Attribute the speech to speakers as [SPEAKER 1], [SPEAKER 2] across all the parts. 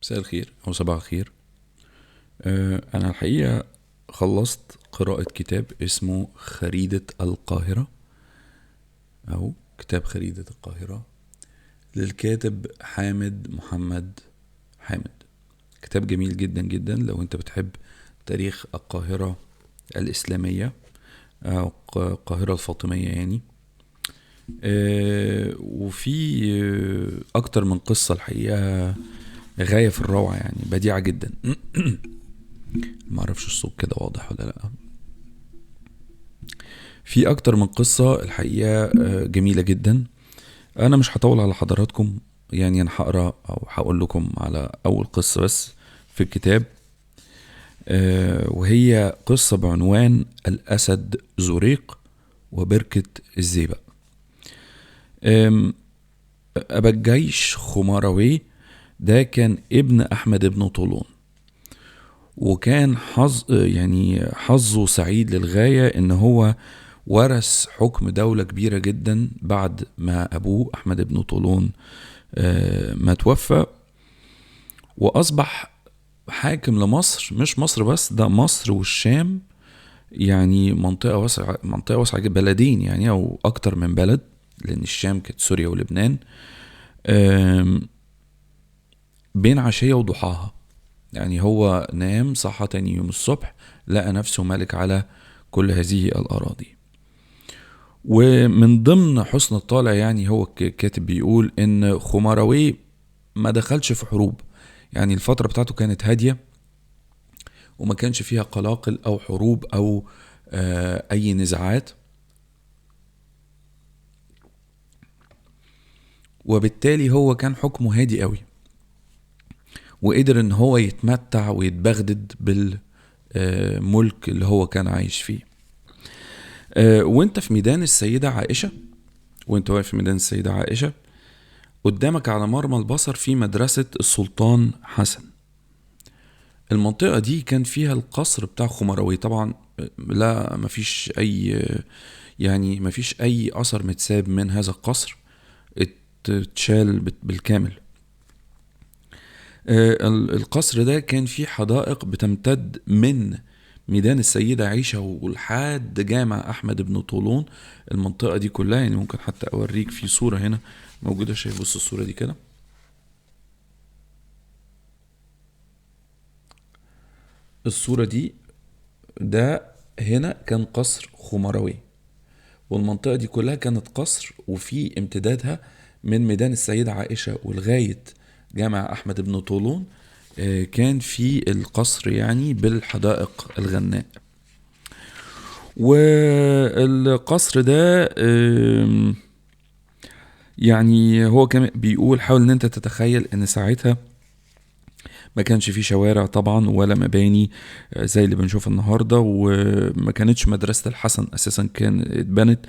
[SPEAKER 1] مساء الخير أو صباح الخير. أنا الحقيقة خلصت قراءة كتاب اسمه خريدة القاهرة، أو كتاب خريدة القاهرة للكاتب حامد محمد حامد. كتاب جميل جدا جدا لو أنت بتحب تاريخ القاهرة الإسلامية أو القاهرة الفاطمية يعني. وفي أكتر من قصة الحقيقة غاية في الروعة، يعني بديعة جدا. ما اعرفش الصوت كده واضح ولا لا. في اكتر من قصة الحقيقة جميلة جدا. انا مش هطول على حضراتكم، يعني انا هقرأ او هقول لكم على اول قصة بس في الكتاب، وهي قصة بعنوان الأسد زريق وبركة الزيبق. أبا الجيش خماروي ده كان ابن أحمد بن طولون، وكان حظه سعيد للغاية إن هو ورث حكم دولة كبيرة جدا بعد ما أبوه أحمد بن طولون ما توفى، وأصبح حاكم لمصر. مش مصر بس، ده مصر والشام، يعني منطقة واسعة، منطقة واسعة جدا، بلدين يعني أو أكتر من بلد، لأن الشام كانت سوريا ولبنان، بين عشية وضحاها. يعني هو نام صحى تاني يوم الصبح لقى نفسه مالك على كل هذه الأراضي. ومن ضمن حسن الطالع، يعني هو الكاتب بيقول إن خماروي ما دخلش في حروب، يعني الفترة بتاعته كانت هادية وما كانش فيها قلاقل أو حروب أو أي نزاعات، وبالتالي هو كان حكمه هادي قوي، وقدر ان هو يتمتع ويتبغدد بالملك اللي هو كان عايش فيه. وانت في ميدان السيدة عائشة، وانت واقف في ميدان السيدة عائشة، قدامك على مرمى البصر في مدرسة السلطان حسن. المنطقة دي كان فيها القصر بتاع خماروي. طبعا لا، مفيش اي، يعني مفيش اي اثر متساب من هذا القصر، اتشال بالكامل. القصر ده كان فيه حدائق بتمتد من ميدان السيدة عائشة ولحد جامع أحمد بن طولون. المنطقة دي كلها، يعني ممكن حتى أوريك في صورة هنا موجودة، شايف؟ بص الصورة دي كده، الصورة دي ده هنا كان قصر خماروي، والمنطقة دي كلها كانت قصر، وفي امتدادها من ميدان السيدة عائشة ولغاية جامع أحمد بن طولون، كان في القصر يعني بالحدائق الغناء. والقصر ده يعني هو كان بيقول حاول ان انت تتخيل ان ساعتها ما كانش فيه شوارع طبعا ولا مباني زي اللي بنشوفها النهاردة، وما كانتش مدرسة الحسن اساسا كان اتبنت،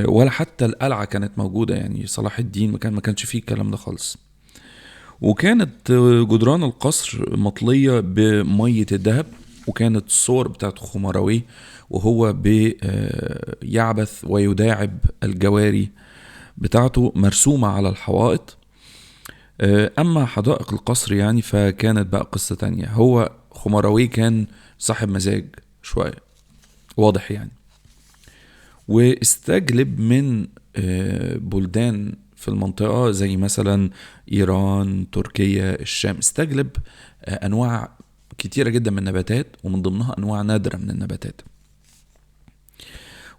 [SPEAKER 1] ولا حتى القلعة كانت موجودة، يعني صلاح الدين ما كانش فيه الكلام ده خالص. وكانت جدران القصر مطلية بمية الذهب، وكانت الصور بتاعت خماروي وهو بيعبث ويداعب الجواري بتاعته مرسومة على الحوائط. أما حدائق القصر يعني فكانت بقى قصة تانية. هو خماروي كان صاحب مزاج شوية واضح يعني، واستجلب من بلدان في المنطقة زي مثلا إيران، تركيا، الشام، استجلب أنواع كتيرة جدا من النباتات، ومن ضمنها أنواع نادرة من النباتات.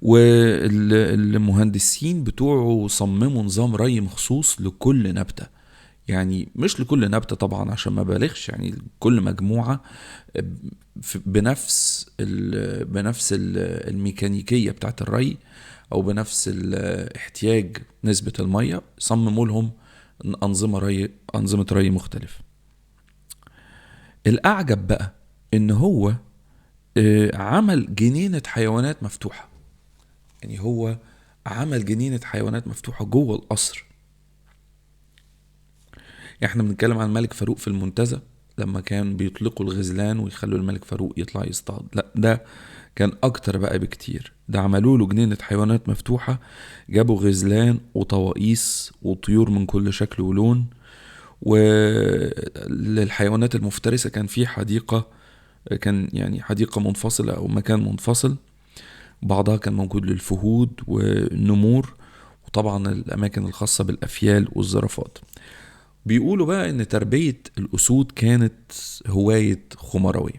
[SPEAKER 1] والمهندسين بتوعه صمموا نظام ري مخصوص لكل نبتة، يعني مش لكل نبتة طبعا عشان ما بالغش، يعني كل مجموعة بنفس الميكانيكية بتاعت الري أو بنفس الاحتياج نسبة المية، صمموا لهم أنظمة ري مختلفة. الأعجب بقى إن هو عمل جنينة حيوانات مفتوحة، يعني هو عمل جنينة حيوانات مفتوحة جوه القصر. احنا بنتكلم عن الملك فاروق في المنتزه لما كان بيطلقوا الغزلان ويخلوا الملك فاروق يطلع يصطاد، لا ده كان اكتر بقى بكتير. ده عملوا له جنينة حيوانات مفتوحة، جابوا غزلان وطواقيس وطيور من كل شكل ولون، وللحيوانات المفترسة كان في حديقة، كان يعني حديقة منفصلة أو مكان منفصل، بعضها كان موجود للفهود والنمور، وطبعا الأماكن الخاصة بالأفيال والزرافات. بيقولوا بقى إن تربية الأسود كانت هواية خمروي،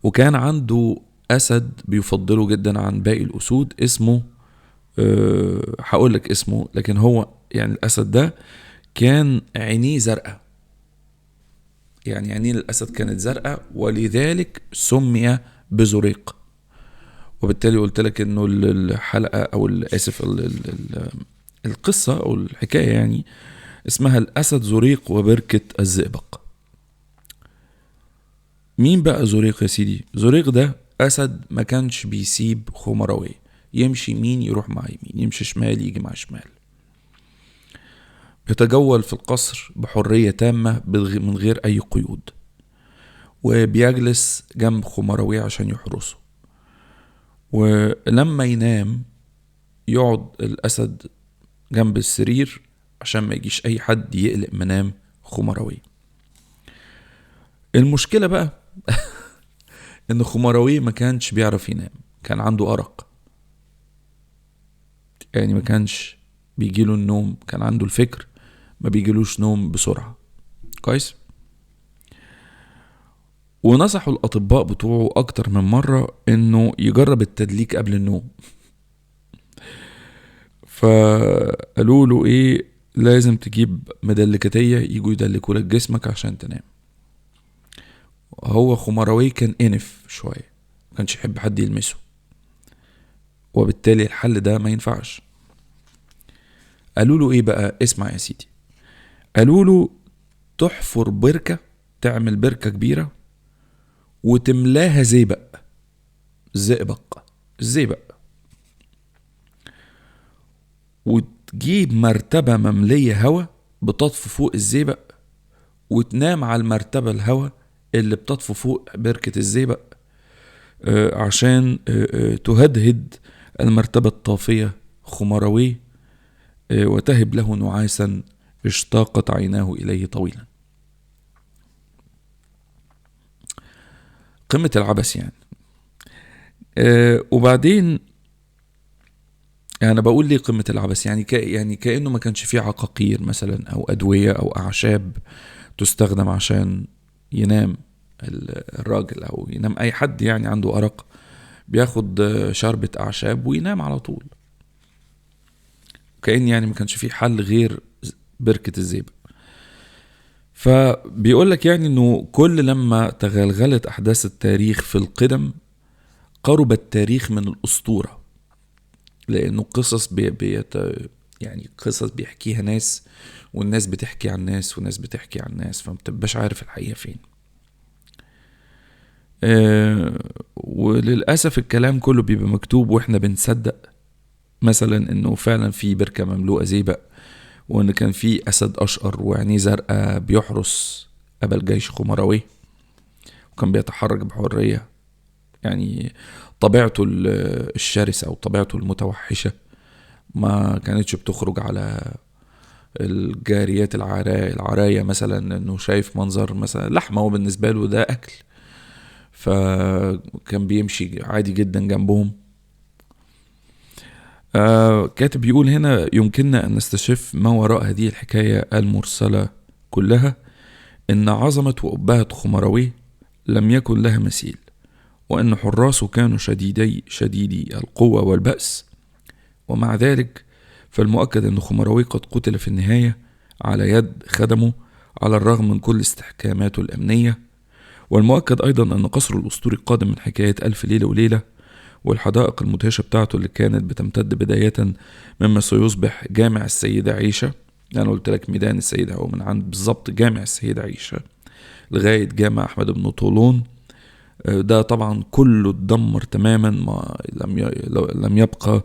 [SPEAKER 1] وكان عنده أسد بيفضله جدا عن باقي الأسود، اسمه هقول لك اسمه، لكن هو يعني الأسد ده كان عينيه زرقاء، يعني عينين الأسد كانت زرقاء، ولذلك سمي بزريق. وبالتالي قلت لك إنه الحلقة أو آسف القصة أو الحكاية يعني اسمها الأسد زريق وبركة الزئبق. مين بقى زريق يا سيدي؟ زريق ده أسد ما كانش بيسيب خمروي، يمشي يمين يروح مع يمين، يمشي شمال يجي مع شمال، بيتجول في القصر بحرية تامة من غير أي قيود، وبيجلس جنب خمروي عشان يحرسه. ولما ينام يقعد الأسد جنب السرير عشان ما يجيش أي حد يقلق منام خمروي. المشكلة بقى إن خمروي ما كانش بيعرف ينام، كان عنده أرق، يعني ما كانش بيجيله النوم، كان عنده الفكر ما بيجيلوش نوم بسرعة. كويس. ونصحوا الأطباء بتوعه أكتر من مرة إنه يجرب التدليك قبل النوم، فقالوا له إيه، لازم تجيب مدلكتية يجوا يدلكوا لك جسمك عشان تنام. هو خمروي كان انف شوية، ما كانش يحب حد يلمسه، وبالتالي الحل ده ما ينفعش. قالوا له ايه بقى؟ اسمع يا سيدي، قالوا له تحفر بركة، تعمل بركة كبيرة وتملاها زئبق، زئبق، زئبق، وتجيب مرتبة مملية هوا بتطفو فوق الزئبق، وتنام على المرتبة الهوا اللي بتطفو فوق بركة الزئبق، عشان تهدهد المرتبة الطافية خمروي، وتهب له نعاسا اشتاقت عيناه إليه طويلا. قمة العبث يعني. وبعدين أنا بقول ليه قمة العبث؟ يعني يعني كأنه ما كانش فيه عقاقير مثلا أو أدوية أو أعشاب تستخدم عشان ينام الراجل أو ينام أي حد يعني عنده أرق، بياخد شربة أعشاب وينام على طول. كأن يعني ما كانش فيه حل غير بركة الزئبق. فبيقول لك يعني انه كل لما تغلغلت احداث التاريخ في القدم قرب التاريخ من الاسطوره، لانه قصص يعني قصص بيحكيها ناس، والناس بتحكي عن ناس، والناس بتحكي عن ناس، فمتبقاش عارف الحقيقه فين. وللاسف الكلام كله بيبقى مكتوب واحنا بنصدق، مثلا انه فعلا في بركه مملوءه زئبق، وان كان في اسد اشقر وعينيه زرقاء بيحرس ابا الجيش خمروي، وكان بيتحرك بحريه، يعني طبيعته الشرسه او طبيعته المتوحشه ما كانتش بتخرج على الجاريات العرايه مثلا، انه شايف منظر مثلا لحمه وبالنسبه له ده اكل، فكان بيمشي عادي جدا جنبهم. كاتب بيقول هنا: يمكننا أن نستشف ما وراء هذه الحكاية المرسلة كلها، إن عظمة وأبهة خمروي لم يكن لها مثيل، وأن حراسه كانوا شديدي القوة والبأس، ومع ذلك فالمؤكد أن خمروي قد قتل في النهاية على يد خدمه، على الرغم من كل استحكاماته الأمنية. والمؤكد أيضا أن قصر الأسطوري قادم من حكاية ألف ليلة وليلة، والحدائق المدهشة بتاعته اللي كانت بتمتد بداية مما سيصبح جامع السيدة عيشة، أنا قلت لك ميدان السيدة هو من عند بالظبط جامع السيدة عيشة لغاية جامع أحمد بن طولون، ده طبعا كله اتدمر تماما، ما لم يبقى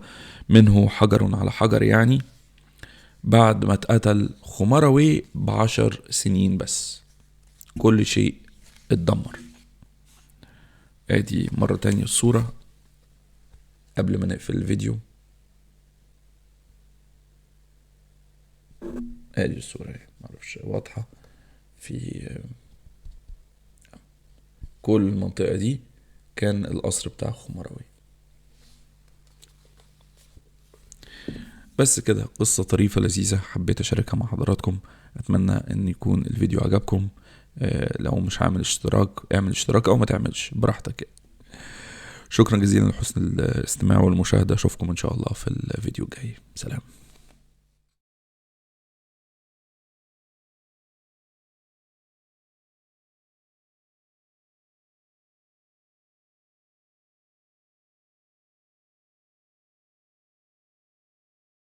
[SPEAKER 1] منه حجر على حجر يعني، بعد ما اتقتل خمروي ب10 سنين بس كل شيء اتدمر. ادي مرة تانية الصورة قبل ما نقفل الفيديو. ادي الصورة اهي، معرفش واضحة في كل المنطقة دي كان القصر بتاع خمراوي. بس كده، قصة طريفة لذيذة حبيت أشاركها مع حضراتكم. أتمنى أن يكون الفيديو عجبكم. لو مش عامل اشتراك اعمل اشتراك، أو ما تعملش براحتك. شكرا جزيلا لحسن الاستماع والمشاهدة. أشوفكم إن شاء الله في الفيديو الجاي. سلام.